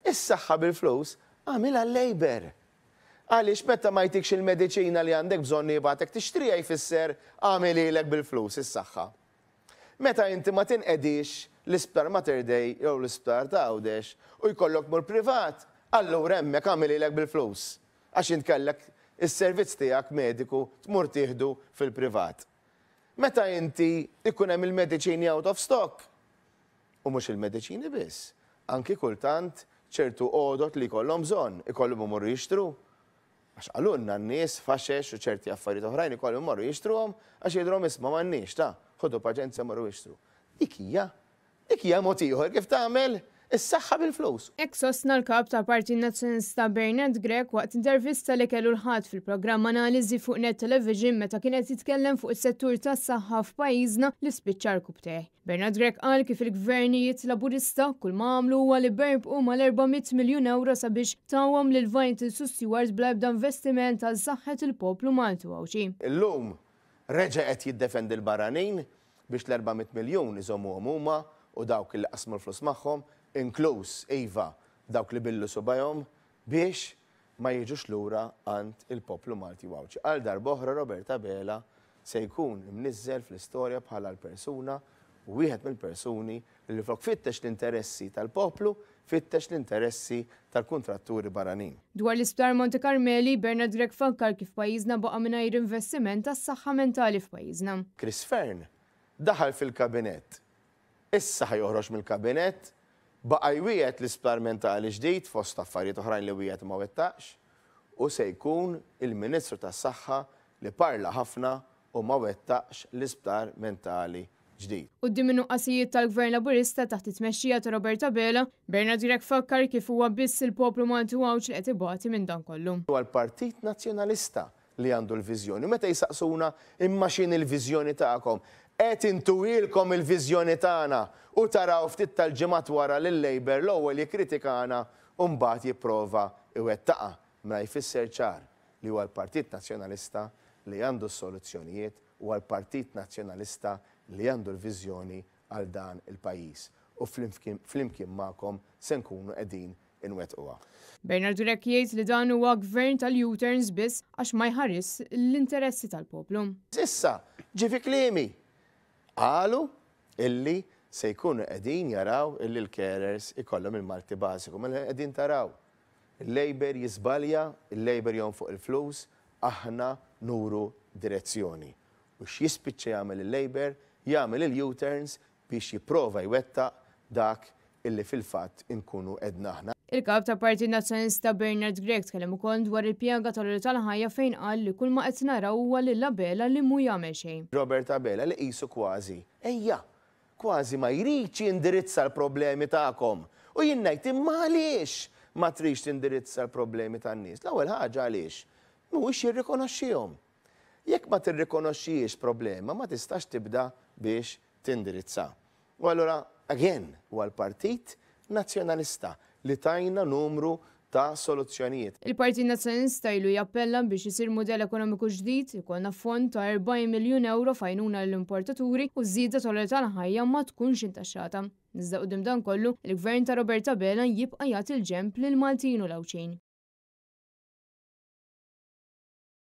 Is-saħħa bil-flus għamilha l-Labour. Għaliex meta ma jtikx il-mediċina li għandek bżonn jibgħatek tixtriha jfisser għamilhielek bil-flus is-saħħa. Meta inti ma tinqedix l-Isptar Mater Dei jew l-Isptar ta' Għawdex u jkollok tmur privat, allura hemmhekk għamilhielek bil-flus. Għax int kellek is-servizz tiegħek mediku tmur tieħdu fil-privat. Meta inti jkun hemm il-mediċini out of stock, u mhux il-mediċini biss, anki kultant ċertu għodod li jkollhom bżonn, ikollhom imorru jixtru. Għax qalulna n-nies faxex u ċerti affarijiet oħrajn ikollhom imorru jixtruhom għax jgħidulhom isma' m'għandniex ta', ħudu paċenzja morru ixtru. Dik hija, dik hija mod ieħor kif tagħmel is-saħħa bil-flus. Hekk sostna l-Kap tal-Partit Nazzjonalista Bernard Grech waqt intervista li kellu l-Ħadd fil-programm Analiżi fuq Net Television meta kien qed jitkellem fuq is-settur tas-saħħa f'pajjiżna li spiċċa rkubtejh. Bernard Grech qal kif il-gvernijiet Laburista kull ma għamlu huwa li berbqu mal-400 miljun ewro sabiex tawhom lil Vitals u Steward bla ebda investiment għal saħħet il-poplu Malti u Għawdxi. Illum reġa' qed jiddefendi l-barranin biex l-400 miljun iżommuhom huma u dawk li qasmu l-flus magħhom, inkluż, iva, dawk li billu subgħajhom biex ma jiġux lura għand il-poplu Malti u Għawdxi. Għal darb'oħra Robert Abela se jkun imniżżel fl-istorja bħala l-persuna u wieħed mill-persuni li flok fittex l-interessi tal-poplu, fittex l-interessi tal-kuntratturi barranin. Dwar l-Isptar Monte Carmeli, Bernard Grech fakkar kif pajjiżna baqa' mingħajr investiment għas-saħħa mentali f'pajjiżna. Chris Fearne daħal fil-Kabinett Issa ħa joħroġ mill-kabinett, baqa' jwiegħed l-isptar mentali ġdid fost affarijiet oħrajn li wiegħed u ma wettaqx, u se jkun il-Ministru tas-Saħħa li parla ħafna u ma wettaqx l-isptar mentali ġdid. Quddiem in-nuqqasijiet tal-Gvern Laburista taħt it-tmexxija ta' Robert Abela, Bernard Grech fakkar kif huwa biss il-poplu Malti u Għawdxi li qed ibati minn dan kollu. Huwa l-Partit Nazzjonalista li għandu l-viżjoni. U meta jsaqsuna imma x'inhi l-viżjoni tagħkom? Qed intuhielkom il-viżjoni tagħna u taraw ftit tal-ġimgħat wara li l-Labour l-ewwel jikkritikana u mbagħad jipprova iwettaqha. Mela jfisser ċar li huwa l-Partit Nazzjonalista li għandu s-soluzzjonijiet, huwa l-Partit Nazzjonalista li għandu l-viżjoni għal dan il-pajjiż u flimkien magħkom se nkunu qegħdin inwettquha. Bernard Grech jgħid li dan huwa gvern tal-U-turns biss għax ma jħarisx l-interessi tal-poplu. Issa, ġie fi kliemi! Qalu illi se jkunu qegħdin jaraw illi l-carers ikollhom il-Malti bażiku. Mela qegħdin taraw. Il-Labour jiżbalja, il-Labour jonfoq il-flus, aħna nuru direzzjoni. U x'jispiċċa jagħmel il-Labour? Jagħmel il-U-turns biex jipprova jwettaq dak illi fil-fatt inkunu għedna aħna. Il-Kap tal-Partit Nazzjonalista Bernard Grech tkellem ukoll dwar il-pjaga tal-għoli tal-ħajja fejn qal li kull ma qed naraw huwa lil Abela li mhu jagħmel xejn. Robert Abela li qisu kważi, ejja, kważi ma jridx jindirizza l-problemi tagħkom. U jien ngħid imma għaliex ma tridx tindirizza l-problemi tan-nies? L-ewwel ħaġa għaliex mhuwiex jirrikonoxxihom. Jekk ma tirrikonoxxihiex problema ma tistax tibda biex tindirizza. U allura again huwa l-Partit Nazzjonalista li tajna numru ta' soluzzjonijiet. Il-Partit Nazzjonalista ilu jappella biex isir mudell ekonomiku ġdid, ikollna fond ta' 40 miljun ewro f'għajnuna lill-importaturi u ż-żieda tal-għoli tal-ħajja ma tkunx intaxxata. Iżda quddiem dan kollu, il-Gvern ta' Robert Abela jibqa' jagħti l-ġenb lill-Maltin u l-Għawdxin.